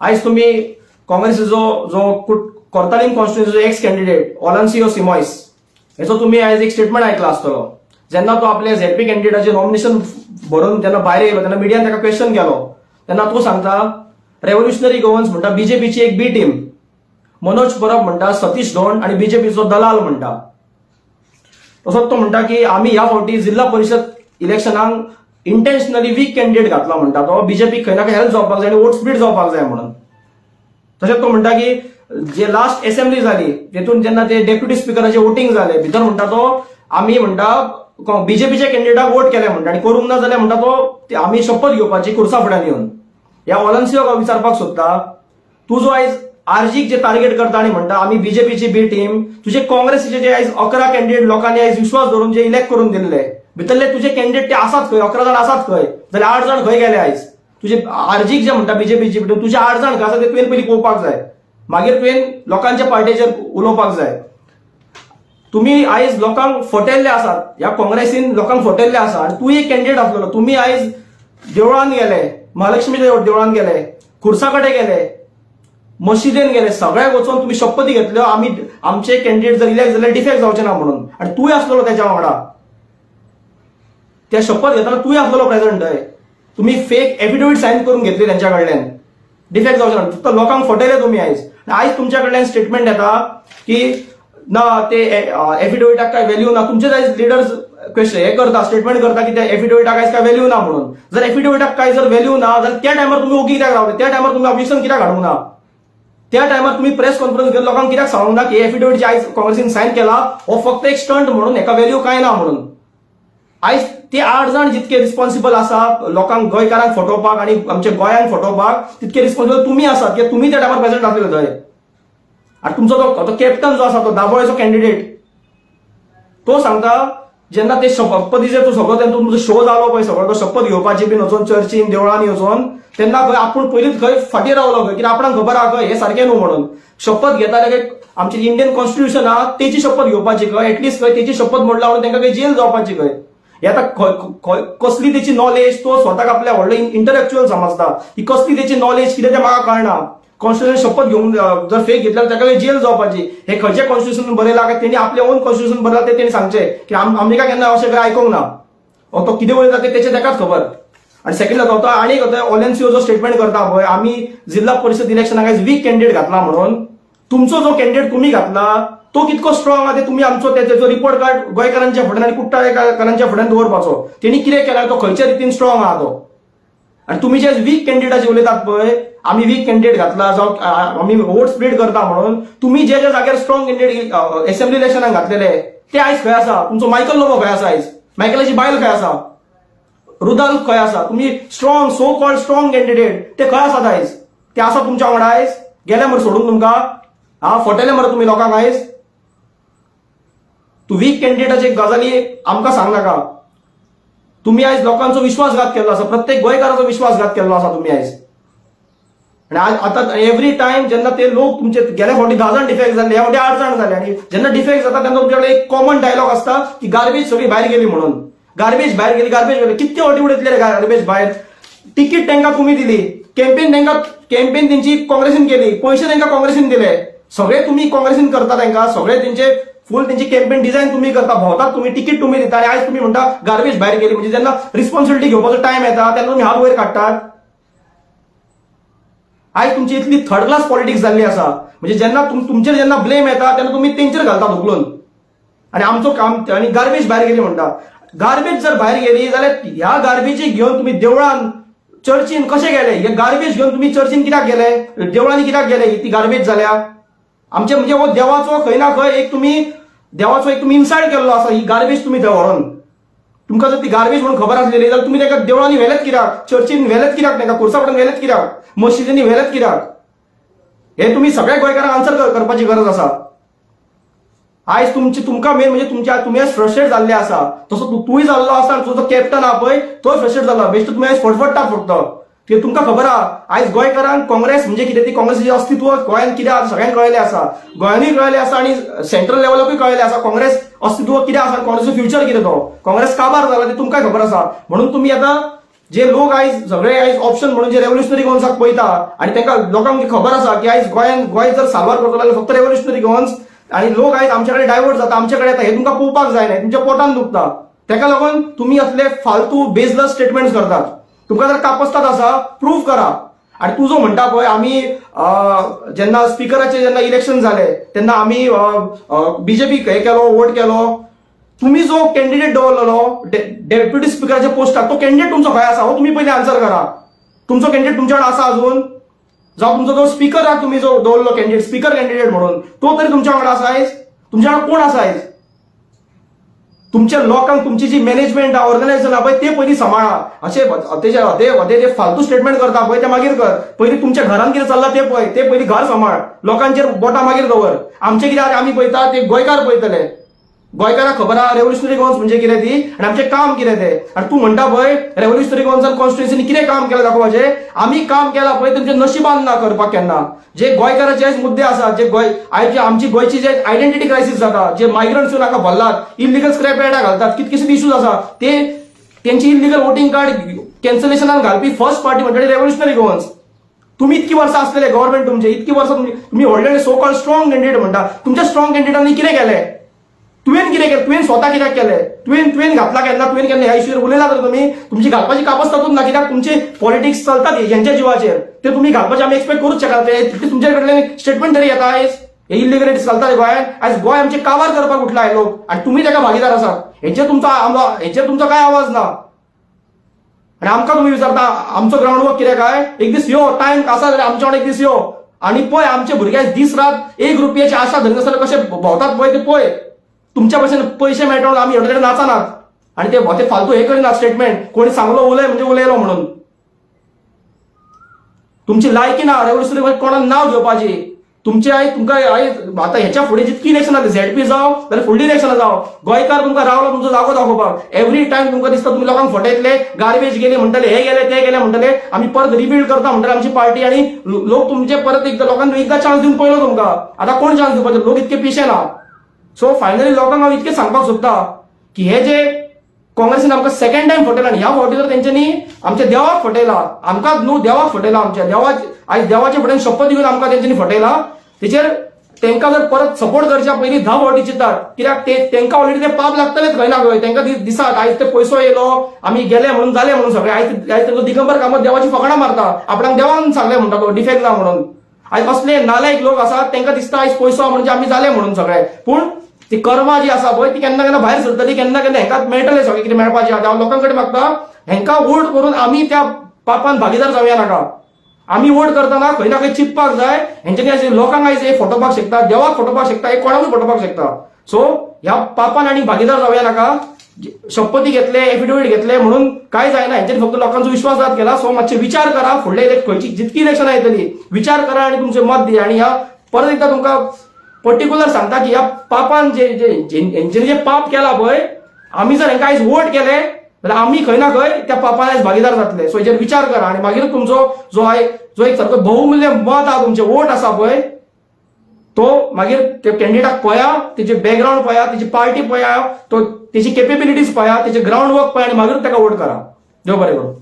आयज तुमी काँग्रेसीचो जो कोर्तालीम कॉन्स्टिट्युन्सीचो एक्स कॅन्डिडेट ऑलन्सियो सिमॉयस हेचो तुमी आयज एक स्टेटमेंट आयकला आसतलो. जेन्ना तो आपल्या झेडपी कॅन्डिडेटाचें नॉमिनेशन भरून जेन्ना भायर येयलो, तेन्ना मिडियान ताका क्वेश्चन केलो, तेन्ना तो सांगता, रेव्होल्युशनरी गोवन्स म्हणटा बीजेपीची एक बी टीम. मनोज परब म्हणटा सतीश धोंड आणि बीजेपीचो दलाल म्हणटा. तसोच तो म्हणटा की आमी ह्या फावटी जिल्हा परिशद इलेक्शनाक इंटेन्शनली वीक कॅन्डिडेट घातला म्हणटा तो, बीजेपी खंय ना खंय हेल्प जावपाक जाय आनी वोट स्प्लीट जावपाक जाय म्हणून. तशेंच तो म्हणटा की जे लास्ट असेंब्ली जाली, तेतून जेन्ना ते डेप्युटी स्पिकराचे वोटींग जाले भितर, म्हणटा तो आमी म्हणटा बीजेपीच्या कॅन्डिडेटाक वोट केले म्हणटा आनी करूंक ना जाल्यार म्हणटा तो ते आमी शपथ घेवपाची खुर्सा फुड्यान येवन. ह्या ऑलन्सियोक हांव विचारपाक सोदता, तूं जो आयज आरजीक जे टार्गेट करता आनी म्हणटा आमी बीजेपीची बी टीम, तुजे काँग्रेसीचे जे आयज 11 कॅन्डिडेट लोकांनी आयज विश्वास धरून जे इलेक्ट करून दिल्ले, भितरले तुजे कॅन्डिडेट ते आसात खंय? 11 जाण आसात खंय? जाल्यार आठ जाण खंय गेले आयज? तुजे आरजीक जे म्हणटा बीजेपीची टीम, तुजे आठ जाण खंय आसा ते तुवें पयलीं पळोवपाक जाय, मागीर तुवें लोकांच्या पार्टीचेर उलोवपाक जाय. तुम्ही आयज लोकांक फटयल्ले आसात. ह्या काँग्रेसीन लोकांक फटयल्ले आसा आनी तूं एक कॅन्डिडेट आसलेलो. तुम्ही आयज देवळान गेले, महालक्ष्मीच्या देवळान गेले, खुर्सा कडेन गेले, मशिदेन गेले, सगळ्याक वचून तुम्ही शपथी घेतल्यो, आमी आमचे कॅन्डिडेट जर इलेक्ट जाल्यार डिफेक्ट जावचे ना म्हणून. आनी तूंय आसलेलो त्याच्या वांगडा. त्या शपथ घेतना तूंय आसलेलो प्रेझेंट थंय. तुम्ही फेक एफिडेवीट सायन करून घेतली त्यांच्या कडल्यान, डिफेक्ट जावचे ना. फक्त लोकांक फटयले तुम्ही आयज. आनी आयज तुमच्या कडल्यान स्टेटमेंट येता की ना, ते एफिडेविटाक काय व्हॅल्यू ना. तुमचेच आयज लिडर्स क्वेश्चन हे करता, स्टेटमेंट करता की त्या एफिडेविटाक आयज काय व्हॅल्यू ना म्हणून. जर एफिडेविटाक काय जर व्हॅल्यू ना जाल्यार त्या टायमार तुमी ओगी कित्याक रावले? त्या टायमार तुमी ऑब्जेक्शन कित्याक हाडूंक ना? त्या टायमार तुम्ही प्रेस कॉन्फरन्स घेवन लोकांक कित्याक सांगूंक ना की एफिडेविट जे आयज काँग्रेसीन सायन केला हो फक्त एक स्टंट म्हणून, हेका व्हॅल्यू काय ना म्हणून? आयज ते आठ जाण जितके रिस्पॉन्सिबल आसा लोकांक, गोंयकारांक फटोवपाक आनी आमच्या गोंयांक फटोवपाक, तितके रिस्पॉन्सिबल तुमी आसात, की तुमी त्या टायमार प्रेझेंट आसलेले थंय. आनी तुमचो तो कॅप्टन जो आसा, तो दाबोळेचो कॅन्डिडेट, तो सांगता, जेन्ना ते शपथीचे तो सगळो तेन्ना तुमचो शो जालो पळय सगळो, तो शपथ घेवपाची बीन वचोन चर्चीन देवळांनी वचोन, तेन्ना खंय आपूण पयलींच खंय फाटीं रावलो खंय, कित्याक आपणाक खबर आहा खंय हे सारकें न्हू म्हणून. शपथ घेताले खंय आमचे इंडियन कॉन्स्टिट्युशन आहा तेची शपथ घेवपाची खंय, एटलिस्ट खंय तेची शपथ मोडला म्हणून तांकां खंय जेल जावपाची खंय. हे आतां खंय कसली तेची नॉलेज? तो स्वताक आपल्या व्हडलो इंटलेक्च्युअल समजता. ही कसली तेची नॉलेज कितें तें म्हाका कळना. कॉन्स्टिट्युशन शपथ घेवन जर फेक घेतल्यार ताका जेल जावपाची, हे खंयचे कॉन्स्टिट्युशन बरयला काय तेणी आपले ओन कॉन्स्टिट्युशन बरयला ते तेणी सांगचे, की आमकां केन्ना अशें काय आयकोंक ना. हो तो कितें उलयता ते तेचें ताकाच खबर. आणि सेकंड जाता आनी एक ओलेन्सियो जो स्टेटमेंट करता पळय, आमी जिल्हा परिशद इलेक्शनाक आयज वीक कॅन्डिडेट घातला म्हणून, तुमचो जो कॅन्डिडेट तुमी घातला तो कितको स्ट्रॉंग आहा ते तुमी आमचो तेचो रिपोर्ट कार्ड गोंयकारांच्या फुड्यान आनी कुट्टाळेकारांच्या फुड्यान दवरपाचो. तेणी कितें केलां, तो खंयच्या रितीन स्ट्रॉंग आहा तो. आणि तुम्ही जे वीक कॅन्डिडेटाचे उलयतात पळय, आमी वीक कॅन्डिडेट घातला जावं आमी वोट स्प्लीट करता म्हणून, तुम्ही जे ज्या जाग्यार स्ट्रॉंग कॅन्डिडेट असेंब्ली इलेक्शनाक घातलेले ते आयज खंय आसा? तुमचो मायकल लोबो खंय आसा आयज? मायकलाची बायल खंय आसा? रुदाल खंय आसा? तुम्ही strong, so called strong candidate ते खंय आसात आयज? ते आसा तुमच्या वांगडा आयज? गेले मरे सोडून तुमकां? हा, फटयले मरे तुमी लोकांक आयज? तूं वीक कॅन्डिडेटाचे गजाली आमकां सांग नाका. तुम्ही आयज लोकांचो विश्वासघात केल्लो आसा, प्रत्येक गोंयकाराचो विश्वासघात केल्लो आसा तुम्ही आयज. आणि आज आता एव्हरी टायम जेन्ना ते लोक तुमचे, गेल्या फावटी 10 जाण डिफेक्ट जाले, ह्या फावटी आठ जाण जाले, आणि जेन्ना डिफेक्ट जाता तेन्ना तुमच्याकडे एक कॉमन डायलॉग आसता की गार्बेज सगळी भायर गेली म्हणून. गार्बेज भायर गेली, गार्बेज गेली. कितके फावटी उडयतले रे गार्बेज भायर? तिकीट तांकां तुमी दिली, कॅम्पेन तांकां, कॅम्पेन तेंची काँग्रेसीन केली, पयशे तांकां काँग्रेसीन दिले, सगळे तुमी काँग्रेसीन करता तांकां, सगळे तेंचे फूल तेंची कॅम्पेन डिझायन तुमी करता, भोंवतात तुमी, तिकीट तुमी दिता, आनी आयज तुमी म्हणटा गार्बेज भायर गेली. म्हणजे जेन्ना रिस्पॉन्सिबिलिटी घेवपाचो टायम येता तेन्ना तुमी हात वयर काडटात. आयज तुमची इतली थर्ड क्लास पॉलिटिक्स जाल्ली आसा, म्हणजे जेन्ना तुमचेर जेन्ना ब्लेम येता तेन्ना तुमी तेंचेर घालतात उखलून आणि आमचो काम आणि गार्बेज भायर गेली म्हणटा. गार्बेज जर भायर गेली जाल्यार ह्या गार्बेजीक घेवन तुमी देवळान, चर्चीन कशे गेले? हे गार्बेज घेवन तुमी चर्चीन कित्याक गेले? देवळांनी कित्याक गेले? ती गार्बेज जाल्या आमचे, म्हणजे हो देवाचो खंय ना खंय एक तुमी देवाचो एक तुमी इन्सल्ट केल्लो आसा. ही गार्बेज तुमी थंय व्हरोन, तुमकां जर ती गार्बेज म्हणून खबर आसलेली जाल्यार तुमी ताका देवळांनी व्हेलेत कित्याक? चर्चीन व्हेलेत कित्याक? ताका खुर्सा कडेन व्हेलेत कित्याक? मशिदींनी व्हेलेत कित्याक? हे तुमी सगळ्या गोंयकारांक आन्सर करपाची गरज आसा. आयज तुमची तुमकां मेन म्हणजे तुमच्या तुमी आयज फ्रस्ट्रेट जाल्ले आसा, तसो तूंय जाल्लो आसा आनी तुजो कॅप्टन आहा पळय तोय फ्रस्ट्रेट जाल्लो. बेश्टो तुमी आयज फडफडटात फक्त, कित्याक तुमकां खबर आहा आयज गोंयकारांक काँग्रेस म्हणजे कितें ती, काँग्रेसीचें अस्तित्व गोंयांत कितें आसा सगळ्यांक कळिल्लें आसा. गोंयांनीय कळिल्लें आसा आनी सेंट्रल लेवलाकूय कळिल्लें आसा काँग्रेस अस्तित्व कितें आसा, काँग्रेसचो फ्युचर कितें तो. काँग्रेस काबार जाला ते तुमकां खबर आसा, म्हणून तुमी आतां जे लोक आयज सगळे आयज ऑप्शन म्हणून जे रेव्होल्युशनरी गोवन्साक पळयता आणि तांकां लोकांक खबर आसा की आयज गोंयान गोंय जर साल्वार करतलो जाल्यार फक्त रेव्होल्युशनरी गोवन्स, आणि लोक आयज आमच्या कडेन डायवर्ट जाता, आमच्या कडेन येता, हे तुमकां पळोवपाक जायना, तुमच्या पोटान दुखता. ताका लागून तुमी असले फालतू बेजलस स्टेटमेंट्स करतात. तुमकां जर कापस्ताद आसा, प्रूफ करा. आणि तू जो म्हणटा पळय, आमी जेन्ना स्पिकराचे जेन्ना इलेक्शन जाले तेन्ना आमी बीजेपी हे केलो, वोट केलो. तुम्ही जो कॅन्डिडेट दवरलेलो डेप्युटी स्पिकराच्या पोस्टाक, तो कॅन्डिडेट तुमचो खंय आसा, हो तुम्ही पयलीं आन्सर करा. तुमचो कॅन्डिडेट तुमच्या कडेन आसा अजून? जावं तुमचो जो स्पिकर आहा, तुम्ही जो दवरलो कॅन्डिडेट, स्पिकर कॅन्डिडेट म्हणून, तो तरी तुमच्या वांगडा आसा आयज? तुमच्या वांगडा कोण आसा आयज? तुमच्या लोकांक, तुमची जी मॅनेजमेंट आहा, ऑर्गनायझेशन आहा पळय, ते पयलीं सांबाळा. अशे तेजे ते ते जे फालतू स्टेटमेंट करता पळय, ते मागीर कर. पयलीं तुमच्या घरान कितें चल्लां ते पळय, ते पयलीं घर सांबाळ. लोकांचेर बोटां मागीर दवर. आमचे कितें आहा आमी पळयता, ते गोंयकार पळयतले. गोंयकाराक खबर आहा रेव्होल्युशनरी गोवन्स म्हणजे कितें ती आनी आमचें काम कितें तें. आनी तूं म्हणटा पळय, रेव्होल्युशनरी गोवन्सान कॉन्स्टिट्युन्सीनी कितें काम केलां दाखोवपाचें. आमी काम केलां पळय, तुमच्या नशिबान ना करपाक केन्ना. जे गोंयकाराचे आयज मुद्दे आसात, जे गोंय आयज आमची गोंयची जे आयडेंटिटी क्रायसीस जाता, जे मायग्रंट्स येवन हांगा भरलात, इलिगल स्क्रॅप यार्डां घालतात, कितकेशेच इश्यूज आसा, ते तेंची इलिगल वोटींग कार्ड कॅन्सलेशनान घालपी फर्स्ट पार्टी म्हणटा रेव्होल्युशनरी गोवन्स. तुम्ही इतकी वर्सां आसलेले गव्हर्नमेंट तुमचे, इतकी वर्सां तुमी व्हडले सो कॉल्ड स्ट्रॉंग कॅन्डिडेट म्हणटा. तुमच्या स्ट्रॉंग कॅन्डिडेटांनी कितें केलें? तुवें कितें केलें? तुवें स्वता कित्याक केलें? तुवें घातला केन्ना? तुवें केन्ना ह्या इश्यूर उलयला तर तुमी? तुमची घालपाची कापस्तातूच ना, कित्याक तुमचे पॉलिटिक्स चलतात हेंच्या जिवाचेर. ते तुमी घालपाचे आमी एक्सपेक्ट करूच शकना. ते तुमच्या कडल्यान स्टेटमेंट तरी येता आयज. हे इलिगलिटीज चलतात गोंयांत आयज. गोंय आमचे काबार करपाक उठला हे लोक आनी तुमी ताका भागीदार आसात. हेचेर तुमचो काय आवाज ना आणि आमकां तुमी विचारता आमचो ग्रावंड वर्क कितें काय. एक दीस यो, टायम आसा जाल्यार आमच्या वांगडा एक दीस यो आणि पळय, आमचे भुरगे दीस रात एक रुपयाची आशा धरिनासतना कशे भोंवतात पळय ते पळय. तुमच्या भशेन पयशे मेळटा म्हणून आमी हेवटेन नाचनात आणि ते ते फालतू हे करिनात स्टेटमेंट, कोणी सांगलो उलय म्हणजे उलयलो म्हणून. तुमची लायकी ना रेव्होल्युशनरी कोणाक नाव घेवपाची तुमचे. आयज तुमकां आयज आतां ह्याच्या फुडें जितकी इलेक्शनां, झेडपी जावं जाल्यार फुडली इलेक्शनां जावं, गोंयकार तुमकां रावलो तुमचो जागो दाखोवपाक. एवरी टायम तुमकां दिसता तुमी लोकांक फटयतले, गार्बेज गेली म्हणटले, हे गेले ते गेले म्हणटले, आमी परत रिबिल्ड करता म्हणटले आमची पार्टी आणि लोक तुमचे परत एकदा, लोकांक एकदा चान्स दिवन पळयलो तुमकां. आतां कोण चान्स दिवपाचे? लोक इतके पिशे ना. सो फायनली लोकांक हांव इतकें सांगपाक सोदता की हे जे काँग्रेसीन आमकां सेकंड टायम फटयला आनी ह्या फावटी तर तेंच्यांनी आमच्या देवाक फटयला. आमकां न्हू, देवाक फटयला आमच्या. देवाच आयज देवाच्या फुड्यान शपथ घेवन आमकां तेंच्यांनी फटयला. तेचेर तांकां जर परत सपोर्ट करच्या पयलीं 10 फावटी चिंतात, कित्याक ते तांकां ऑलरेडी ते पाप लागतलेच खंय ना खंय. तांकां दिसात आयज ते पयसो येयलो, आमी गेले म्हणून, जाले म्हणून सगळे. आयज आयज तांचो दिगंबर कामत देवाची फकाणां मारता, आपणाक देवान सांगलें म्हणटा तो डिफेक्ट जा म्हणून. आयज असले नालायक लोक आसात, तांकां दिसता आयज पयसो म्हणजे आमी जाले म्हणून सगळे. पूण ती कर्मा जी आसा पळय, ती केन्ना केन्ना भायर सरतली, केन्ना केन्ना हेंकां मेळटलें सगळें कितें मेळपाचें आहा. हांव लोकां कडेन मागता, हेंकां वोट करून आमी त्या पापान भागीदार जावया नाका. आमी वोट करतना खंय ना खंय चिंतपाक जाय. हेंच्यांनी अशें लोकांक आयज हे फटोवपाक शकता, देवाक फटोवपाक शकता, हे कोणाकूय फटोवपाक शकता. सो ह्या पापान आनी भागीदार जावया नाका. शपथी घेतले, एफिडेवीट घेतले म्हणून काय जायना. हेंच्यांनी फक्त लोकांचो विश्वासघात केला. सो मातशे विचार करा, फुडले खंयची जितकी इलेक्शनां येतली विचार करा आणि तुमचें मत दिया. आणि ह्या परत एकदा तुमकां पर्टिक्युलर सांगता की ह्या पापान जे जे हेंच्यांनी जे पाप केला पळय, आमी जर हेंकां आयज वोट केले जाल्यार आमी खंय ना खंय त्या पापान आयज भागीदार जातले. सो हेजेर विचार करा आणि मागीर तुमचो जो आय जो एक सारको बहुमूल्य मत आहा, तुमचें वोट आसा पळय, तो मागीर ते कॅन्डिडेटाक पळया, तेजे बॅकग्रावंड पळया, तेजी पार्टी पळया, तो तेजी केपेबिलिटीज पळया, तेजे ग्रावंड वर्क पळया आनी मागीर ताका वोट करा. देव बरें करूं.